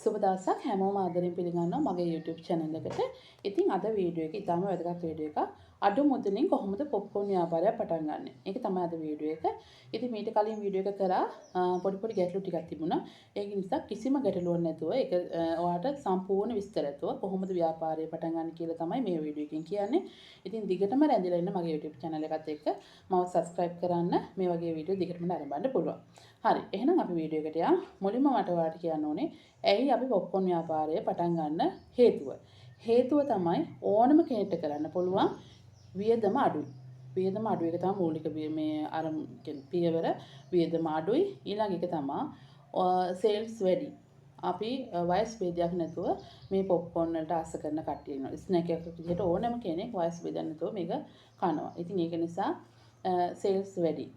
සුබ දවසක් හැමෝම ආදරෙන් පිළිගන්නවා මගේ YouTube channel එකට. ඉතින් අද වීඩියෝ එක ඉතාම වැදගත් වීඩියෝ එකක්. අඩු මුදලින් කොහොමද පොප්කෝන් ව්‍යාපාරයක් පටන් ගන්නෙ? ඒක තමයි අද වීඩියෝ එක. ඉතින් මීට කලින් වීඩියෝ එක කරා පොඩි පොඩි ගැටලු ටිකක් තිබුණා. ඒක නිසා කිසිම ගැටලුවක් නැතුව ඒක ඔයාට සම්පූර්ණ විස්තර ඇතුව කොහොමද ව්‍යාපාරය පටන් ගන්න කියලා තමයි මේ වීඩියෝ එකෙන් කියන්නේ. ඉතින් දිගටම රැඳිලා ඉන්න මගේ YouTube channel එකත් එක්ක මව subscribe කරන්න මේ වගේ වීඩියෝ දිගටම නරඹන්න පුළුවන්. හරි, එහෙනම් අපි වීඩියෝ එකට යමු. මුලින්ම මට ඔයාලට කියන්න ඕනේ ඇයි අපි පොප්කෝන් ව්‍යාපාරය පටන් ගන්න හේතුව. හේතුව තමයි ඕනම කෙනෙක්ට කරන්න පුළුවන්, වියදම අඩුයි. වියදම අඩු එක තමයි මූලික මේ අර පියවර. වියදම අඩුයි. ඊළඟ එක තමයි සේල්ස් වැඩි. අපි වයස් භේදයක් නැතුව මේ පොප්කෝන් වලට ආස කරන කට්ටිය ඉන්නවා. ස්නැක් එකක් විදිහට ඕනම කෙනෙක් වයස් භේදයක් නැතුව මේක කනවා. ඉතින් ඒක නිසා සේල්ස් වැඩි.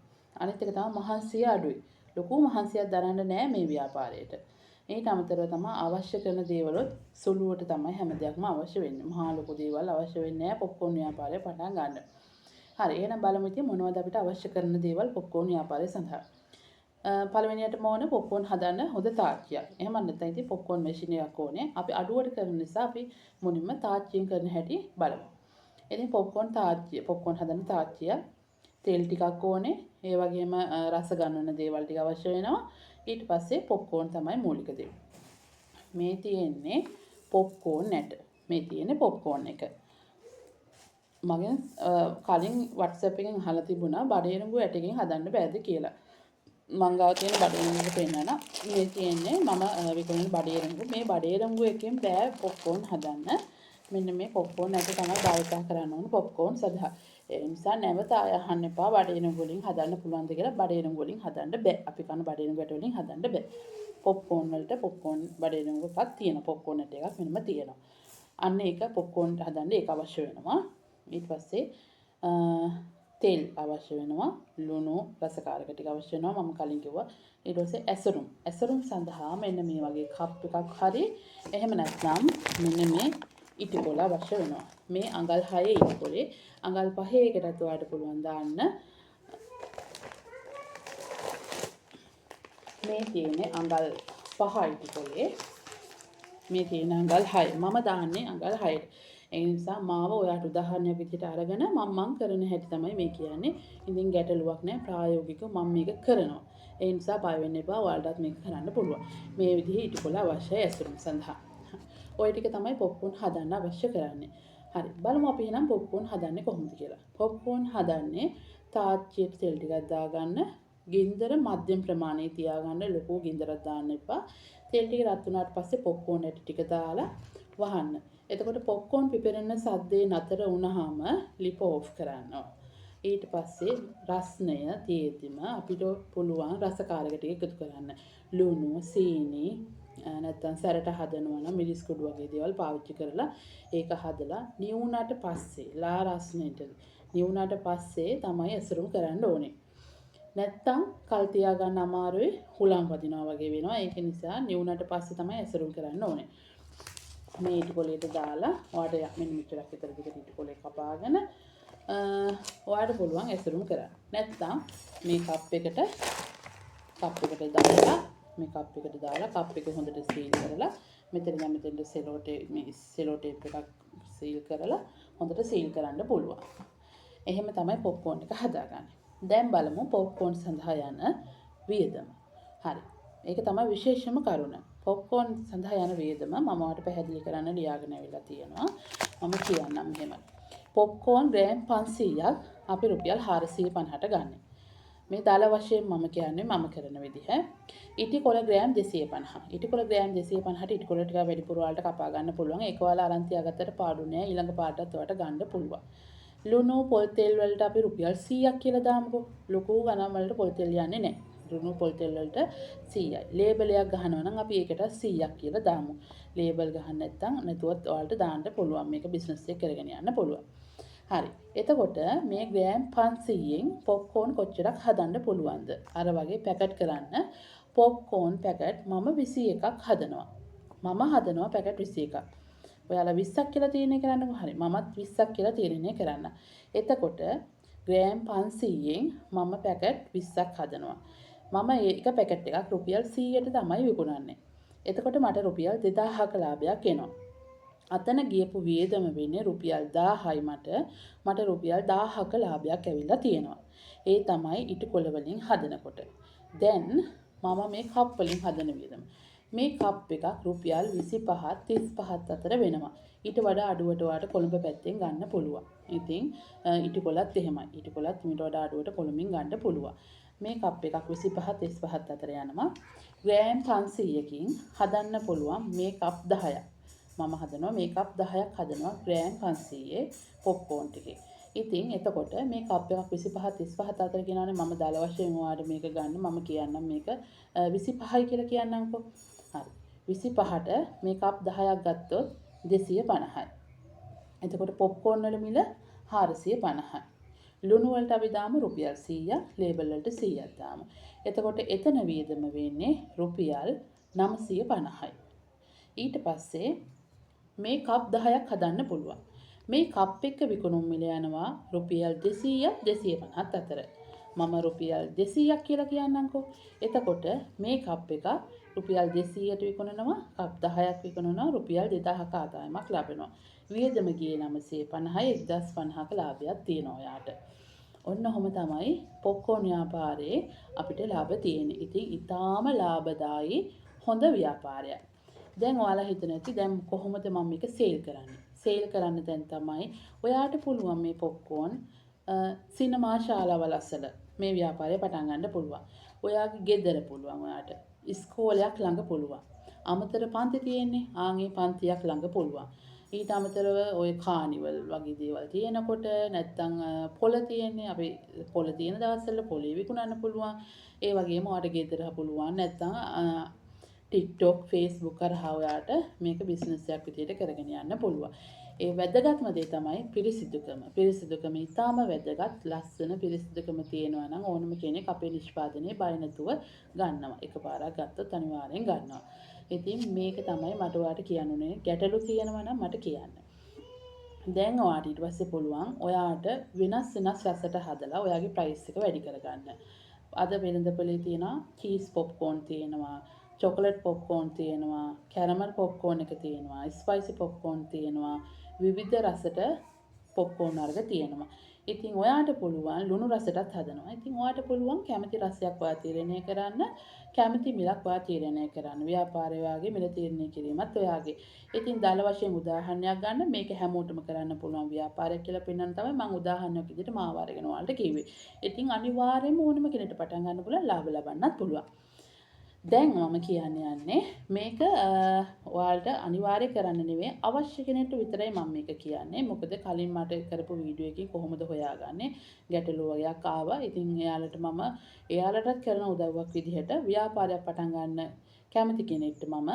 අනිත් එක තමයි මහන්සිය අඩුයි. ලොකු මහන්සියක් දරන්න නෑ මේ ව්‍යාපාරයට. ඊට අමතරව තමයි අවශ්‍ය කරන දේවලුත් සුළුවට තමයි හැම දෙයක්ම අවශ්‍ය වෙන්නේ. මහා ලොකු දේවල් අවශ්‍ය වෙන්නේ නෑ පොප්කෝන් ව්‍යාපාරය පටන් ගන්න. හරි, එහෙනම් බලමු ඉතින් මොනවද අපිට අවශ්‍ය කරන දේවල් පොප්කෝන් ව්‍යාපාරය සඳහා. පළවෙනියටම ඕනේ පොප්කෝන් හදන්න හොඳ තාච්චියක්. එහෙම නැත්නම් ඉතින් පොප්කෝන් මැෂින් එකක් ඕනේ. අපි අඩුවට කරන නිසා අපි මුලින්ම තාච්චියෙන් කරන හැටි බලමු. ඉතින් පොප්කෝන් තාච්චිය, පොප්කෝන් හදන තාච්චිය, තෙල් ටිකක් ඕනේ. ඒ වගේම රස ගන්වන දේවල් ටික අවශ්‍ය වෙනවා. ඊට පස්සේ පොප්කෝන් තමයි මූලික දේ. මේ තියෙන්නේ පොප්කෝන් ඇට. මේ තියෙන්නේ පොප්කෝන් එක. මගෙන් කලින් WhatsApp එකෙන් අහලා තිබුණා බඩේරුඟු ඇටකින් හදන්න බෑද කියලා. මං ගාව තියෙන බඩේරුඟු එක පෙන්නන. මේ තියෙන්නේ මම විකුණන බඩේරුඟු. මේ බඩේරුඟු එකෙන් බෑ පොප්කෝන් හදන්න. මෙන්න මේ පොප්කෝන් ඇට තමයි භාවිතා කරන්න ඕන පොප්කෝන් සඳහා. ඒ නිසා නැවත ආය අහන්න එපා බඩේරුඟු වලින් හදන්න පුළුවන්ද කියලා. බඩේරුඟු වලින් හදන්න බෑ. අපි කන බඩේරුඟු ඇට වලින් හදන්න බෑ. පොප්කෝන් වලට පොප්කෝන් බඩේරුඟු එකක් තියෙනවා. පොප්කෝන් ඇට එකක් වෙනම තියෙනවා. අන්න ඒක පොප්කෝන් හදන්න ඒක අවශ්‍ය වෙනවා. ඊට පස්සේ තෙල් අවශ්‍ය වෙනවා. ලුණු, රසකාරක ටික අවශ්‍ය වෙනවා. මම කලින් කිව්වා. ඊට පස්සේ ඇසුරුම්. ඇසුරුම් සඳහා මෙන්න මේ වගේ කප් එකක් හරි එහෙම නැත්නම් මෙන්න මේ ඉටිකොළ අවශ්‍ය වෙනවා. මේ අඟල් 6 ඉටිකොලේ, අඟල් 5 එකටත් ඔයාලට පුළුවන් දාන්න. මේ තියෙන්නේ අඟල් 5 ඉටිකොලේ. මේ තියෙන අඟල් 6. මම දාන්නේ අඟල් 6ට. ඒ නිසා මාව ඔයාට උදාහරණයක් විදිහට අරගෙන මං කරන හැටි තමයි මේ කියන්නේ. ඉතින් ගැටලුවක් නෑ, ප්‍රායෝගිකව මම මේක කරනවා. ඒ නිසා බය වෙන්න එපා, ඔයාලටත් මේක කරන්න පුළුවන්. මේ විදිහේ ඉටිකොළ අවශ්‍යයි ඇසුරුම් සඳහා. ඔය ටික තමයි පොප්කෝන් හදන්න අවශ්‍ය කරන්නේ. හරි, බලමු අපි එහෙනම් පොප්කෝන් හදන්නේ කොහොමද කියලා. පොප්කෝන් හදන්නේ තාච්චියට තෙල් ටිකක් දාගන්න, ගින්දර මධ්‍යම ප්‍රමාණයේ තියාගන්න, ලොකු ගින්දරක් දාන්න එපා. තෙල් ටික රත් වුණාට පස්සේ පොප්කෝන් ඇටි ටික දාලා වහන්න. එතකොට පොප්කෝන් පිපිරෙන සද්දේ නතර වුණාම ලිප ඕෆ් කරන්න. ඊට පස්සේ රස්නය තියෙද්දිම අපිට පුළුවන් රසකාරක ටික එකතු කරන්න. ලුණු, සීනි, නැත්තම් සැරට හදනවා නම් මිරිස් කුඩු වගේ දේවල් පාවිච්චි කරලා ඒක හදලා නිවුණාට පස්සේ, ලා රස්නෙට නිවුණාට පස්සේ තමයි ඇසුරුම් කරන්න ඕනේ. නැත්තම් කල් තියාගන්න අමාරුයි, හුලං වදිනවා වගේ වෙනවා. ඒක නිසා නිවුණාට පස්සේ තමයි ඇසුරුම් කරන්න ඕනේ. මේ ඉටි කොලේට දාලා ඔයාට මෙන්න මෙච්චරක් විතර දිගට ඉටි කොලේ කපාගෙන ඔයාට පුළුවන් ඇසුරුම් කරන්න. නැත්තම් මේ කප් එකට දාලා, මේ කප් එකට දාලා කප් එක හොඳට සීල් කරලා මෙතන ඉඳන් මෙතෙන්ට සෙලෝ ටේප්, මේ සෙලෝ ටේප් එකක් සීල් කරලා හොඳට සීල් කරන්න පුළුවන්. එහෙම තමයි පොප්කෝන් එක හදාගන්නේ. දැන් බලමු පොප්කෝන් සඳහා යන වියදම. හරි. ඒක තමයි විශේෂම කරුණ. පොප්කෝන් සඳහා යන වියදම මම ඔයාලට පැහැදිලි කරන්න ලියාගෙන ඇවිල්ලා තියෙනවා. මම කියන්නම් මෙහෙම. පොප්කෝන් ග්‍රෑම් 500ක් අපි රුපියල් 450ට ගන්නෙ. මේ දල වශයෙන් මම කියන්නේ මම කරන විදිහ. ඉටි කොළ ග්‍රෑම් 250. ඉටි කොළ ග්‍රෑම් 250ට ඉටි කොළ ටික වැඩිපුර ඔයාලට කපා ගන්න පුළුවන්. ඒක ඔයාලා අරන් තියාගත්තට පාඩු නෑ. ඊළඟ පාටත් ඔයාලට ගන්න පුළුවන්. ලුණු පොල් තෙල් වලට අපි රුපියල් 100ක් කියලා දාමුකෝ. ලොකු ගණන් වලට පොල් තෙල් යන්නේ නෑ. ලුණු පොල් තෙල් වලට 100යි. ලේබලයක් ගහනවා නම් අපි ඒකට 100ක් කියලා දාමු. ලේබල් ගහන්න නැත්නම් නැතුවත් ඔයාලට දාන්න පුළුවන්. මේක බිස්නස් එක කරගෙන යන්න පුළුවන්. හරි. එතකොට මේ ග්‍රෑම් 500න් පොප්කෝන් කොච්චරක් හදන්න පුළුවන්ද? අර වගේ පැකට් කරන්න පොප්කෝන් පැකට් මම 21ක් හදනවා. මම හදනවා පැකට් 21ක්. ඔයාලා 20ක් කියලා තීරණය කරන්නකෝ. හරි. මමත් 20ක් කියලා තීරණය කරන්න. එතකොට ග්‍රෑම් 500න් මම පැකට් 20ක් හදනවා. මම ඒක පැකට් එකක් රුපියල් 100ට තමයි විකුණන්නේ. එතකොට මට රුපියල් 2000ක ලාභයක් එනවා. අතන ගියපු වියදම වෙන්නේ රුපියල් 1000යි මට. මට රුපියල් 1000ක ලාභයක් ඇවිල්ලා තියෙනවා. ඒ තමයි ඉටුකොළ වලින් හදනකොට. දැන් මම මේ කප් වලින් හදන වියදම. මේ කප් එකක් රුපියල් 25ත් 35ත් අතර වෙනවා. ඊට වඩා අඩුවට ඔයාට කොළඹ පැත්තෙන් ගන්න පුළුවන්. ඉතින් ඉටුකොළත් එහෙමයි. ඉටුකොළත් මීට වඩා අඩුවට කොළඹින් ගන්න පුළුවන්. මේ කප් එකක් 25 35ත් අතර යනවා. ග්‍රෑම් 500කින් හදන්න පුළුවන් මේ කප් 10ක්. මම හදනවා මේ කප් 10ක් හදනවා ග්‍රෑම් 500 පොප්කෝන් ටිකේ. ඉතින් එතකොට මේ කප් එකක් 25 35 අතර කියනවනේ. මම දල වශයෙන් ඔයාලට මේක ගන්න මම කියන්නම් මේක 25යි කියලා කියන්නම්කෝ. හරි. 25ට මේ කප් 10ක් ගත්තොත් 250යි. එතකොට පොප්කෝන් වල මිල 450යි. ලුණු වලට අපි දාමු රුපියල් 100ක්, ලේබල් වලට 100ක් දාමු. එතකොට එතන වියදම වෙන්නේ රුපියල් 950යි. ඊට පස්සේ මේ කප් 10ක් හදන්න පුළුවන්. මේ කප් එක විකුණුම් මිල යනවා රුපියල් 200ක් 250ත් අතර. මම රුපියල් 200ක් කියලා කියන්නම්කෝ. එතකොට මේ කප් එක රුපියල් 200ට විකුණනවා, කප් 10ක් විකුණනවා, රුපියල් 2000ක ආදායමක් ලැබෙනවා. වියදම ගියේ 950යි, 1050ක ලාභයක් තියෙනවා ඔයාට. ඔන්න ඔහොම තමයි පොප්කෝන් ව්‍යාපාරයේ අපිට ලාභ තියෙන්නේ. ඉතින් ඉතාම ලාභදායී හොඳ ව්‍යාපාරයක්. දැන් ඔයාලා හිතන ඇති දැන් කොහොමද මම මේක සේල් කරන්නේ? සේල් කරන්න දැන් තමයි ඔයාට පුළුවන් මේ පොප්කෝන් සිනමා ශාලාවල් අසල මේ ව්‍යාපාරය පටන් ගන්න පුළුවන්. ඔයාගේ ගෙදර පුළුවන් ඔයාට. ඉස්කෝලයක් ළඟ පුළුවන්. අමතර පන්ති තියෙන්නේ. ආන් ඒ පන්තියක් ළඟ පුළුවන්. ඊට අමතරව ඔය කානිවල් වගේ දේවල් තියෙනකොට නැත්තම් පොළ තියෙන්නේ, අපි පොළ තියෙන දවස්වල පොළේ විකුණන්න පුළුවන්. ඒ වගේම ඔයාට ගෙදර පුළුවන්. නැත්තම් TikTok, Facebook හරහා ඔයාට මේක බිස්නස් එකක් විදියට කරගෙන යන්න පුළුවන්. ඒ වැදගත්ම දේ තමයි පිරිසිදුකම. පිරිසිදුකම ඉතාම වැදගත්. ලස්සන පිරිසිදුකම තියෙනවා නම් ඕනම කෙනෙක් අපේ නිෂ්පාදනය බය නැතුව ගන්නවා. එකපාරක් ගත්තොත් අනිවාර්යෙන් ගන්නවා. ඉතින් මේක තමයි මට ඔයාට කියන්න උනේ. ගැටලු තියෙනවා නම් මට කියන්න. දැන් ඔයාට ඊට පස්සේ පුළුවන් ඔයාට වෙනස් වෙනස් රසට හදලා ඔයාගේ ප්‍රයිස් එක වැඩි කරගන්න. අද වෙළඳපොලේ තියෙනවා චීස් පොප්කෝන් තියෙනවා, චොකලට් පොප්කෝන් තියෙනවා, කැරමල් පොප්කෝන් එක තියෙනවා, ස්පයිසි පොප්කෝන් තියෙනවා, විවිධ රසට පොප්කෝන් වර්ග තියෙනවා. ඉතින් ඔයාට පුළුවන් ලුණු රසටත් හදනවා. ඉතින් ඔයාට පුළුවන් කැමති රසයක් ඔයා තීරණය කරන්න, කැමති මිලක් ඔයා තීරණය කරන්න. ව්‍යාපාරය ඔයාගේ, මිල තීරණය කිරීමත් ඔයාගේ. ඉතින් දල වශයෙන් උදාහරණයක් ගන්න, මේක හැමෝටම කරන්න පුළුවන් ව්‍යාපාරයක් කියලා පෙන්වන්න තමයි මම උදාහරණයක් විදිහට මාව අරගෙන ඔයාලට කිව්වේ. ඉතින් අනිවාර්යයෙන්ම ඕනම කෙනෙක්ට පටන් ගන්න පුළුවන්, ලාභ ලබන්නත් පුළුවන්. දැන් මම කියන්න යන්නේ මේක ඔයාලට අනිවාර්ය කරන්න නෙවෙයි, අවශ්‍ය කෙනෙක්ට විතරයි මම මේක කියන්නේ. මොකද කලින් මට කරපු වීඩියෝ එකකින් කොහොමද හොයාගන්නේ ගැටලු වගේක් ආවා. ඉතින් එයාලට මම එයාලටත් කරන උදව්වක් විදිහට ව්‍යාපාරයක් පටන් ගන්න කැමති කෙනෙක්ට මම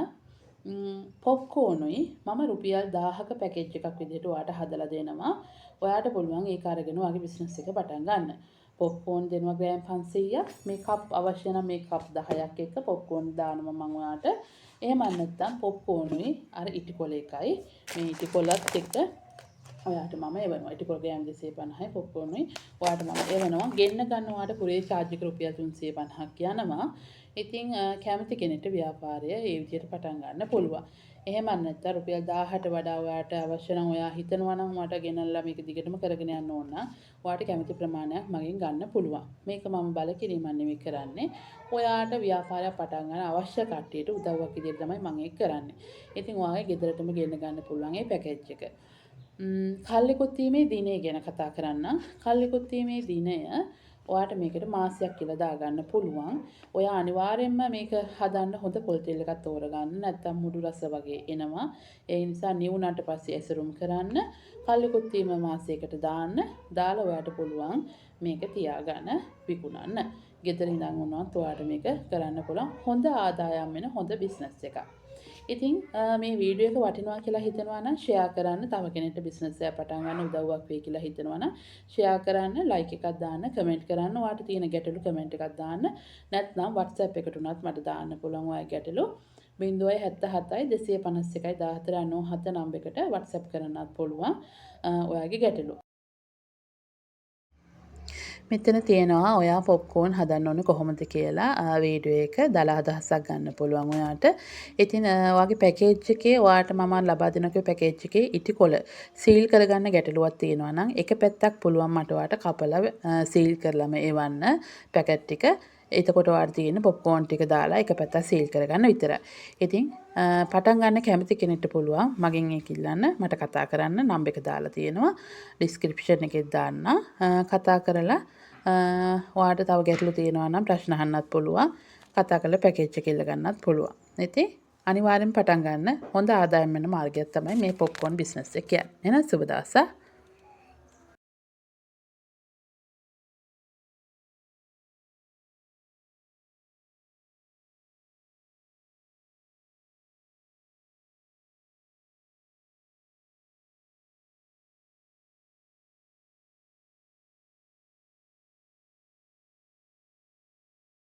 පොප්කෝනුයි මම රුපියල් 1000ක පැකේජ් එකක් විදිහට ඔයාට හදලා දෙනවා. ඔයාට පුළුවන් ඒක අරගෙන ඔයාගේ බිස්නස් එක පටන් ගන්න. පොප්කෝන් දෙනවා ග්‍රෑම් 500ක්. මේ කප් අවශ්‍ය නම් මේ කප් 10ක් එක්ක පොප්කෝන් දානවා මං ඔයාට. එහෙම නැත්නම් පොප්කෝනුයි අර ඉටිකොළ එකයි මේ ඉටිකොළත් එක්ක ඔයාට මම එවනවා. ඉටිකොළ ග්‍රෑම් 250යි පොප්කෝනුයි ඔයාට මම එවනවා. ගෙන්න ගන්න ඔයාට කුරියර් චාර්ජ් එක රුපියල් 350ක් යනවා. ඉතින් කැමති කෙනෙක්ට ව්‍යාපාරය ඒ විදිහට පටන් ගන්න පුළුවන්. එහෙම නැත්නම් රුපියල් 1000ට වඩා ඔයාට අවශ්‍ය නම්, ඔයා හිතනවා නම් මට ගෙනල්ලා මේක දිගටම කරගෙන යන්න ඕන නම්, ඔයාට කැමති ප්‍රමාණයක් මගෙන් ගන්න පුළුවන්. මේක මම බල කිරීමක් නෙවෙයි කරන්නේ. ඔයාට ව්‍යාපාරයක් පටන් ගන්න අවශ්‍ය කට්ටියට උදව්වක් විදිහට තමයි මම ඒක කරන්නේ. ඉතින් ඔයාගේ ගෙදරටම ගෙන්න ගන්න පුළුවන් මේ පැකේජ් එක. කල් ඉකුත් වීමේ දිනය ගැන කතා කරන්න. කල් ඉකුත් වීමේ දිනය ඔයාට මේකට මාසයක් කියලා දාගන්න පුළුවන්. ඔයා අනිවාර්යයෙන්ම මේක හදන්න හොඳ පොල් තෙල් එකක් තෝරගන්න. නැත්තම් මුඩු රස වගේ එනවා. ඒ නිසා නිවුනට පස්සේ ඇසුරුම් කරන්න. කල් ඉකුත් වීම මාසයකට දාන්න. දාලා ඔයාට පුළුවන් මේක තියාගන්න විකුණන්න. ගෙදර ඉඳන් වුණත් ඔයාට මේක කරන්න පුළුවන්. හොඳ ආදායම් වෙන හොඳ බිස්නස් එකක්. ඉතින් මේ වීඩියෝ එක වටිනවා කියලා හිතනවා නම් ෂෙයා කරන්න. තව කෙනෙක්ට බිස්නස් එකක් පටන් ගන්න උදව්වක් වෙයි කියලා හිතනවා නම් ෂෙයා කරන්න, ලයික් එකක් දාන්න, කමෙන්ට් කරන්න. ඔයාට තියෙන ගැටලු කමෙන්ට් එකක් දාන්න. නැත්නම් WhatsApp එකට උනත් මට දාන්න පුළුවන් ඔයාගේ ගැටලු. 077 251 14 97 නම්බර් එකට WhatsApp කරන්නත් පුළුවන් ඔයාගේ ගැටලු. මෙතන තියෙනවා ඔයා පොප්කෝන් හදන්න ඕනේ කොහොමද කියලා වීඩියෝ එක දල අදහසක් ගන්න පුළුවන් ඔයාට. ඉතින් ඔයාගේ පැකේජ් එකේ ඔයාට මම ලබා දෙන පැකේජ් එකේ ඉටි කොළ සීල් කරගන්න ගැටලුවක් තියෙනවා නම් එක පැත්තක් පුළුවන් මට ඔයාට කපලා සීල් කරලම එවන්න පැකට් ටික. එතකොට ඔයාට තියෙන පොප්කෝන් ටික දාලා එක පැත්තක් සීල් කරගන්න විතරයි. ඉතින් පටන් ගන්න කැමති කෙනෙක්ට පුළුවන් මගෙන් ඒක ඉල්ලන්න. මට කතා කරන්න නම්බර් එක දාලා තියෙනවා. ඩිස්ක්‍රිප්ෂන් එකේ දාන්න. කතා කරලා ඔයාට තව ගැටලු තියෙනවා නම් ප්‍රශ්න අහන්නත් පුළුවන්. කතා කරලා පැකේජ් එක ඉල්ල ගන්නත් පුළුවන්. ඉතින් අනිවාර්යෙන් පටන් ගන්න හොඳ ආදායම් වෙන මාර්ගයක් තමයි මේ පොප්කෝන් බිස්නස් එක කියන්නේ. එහෙනම් සුබ දවසක්.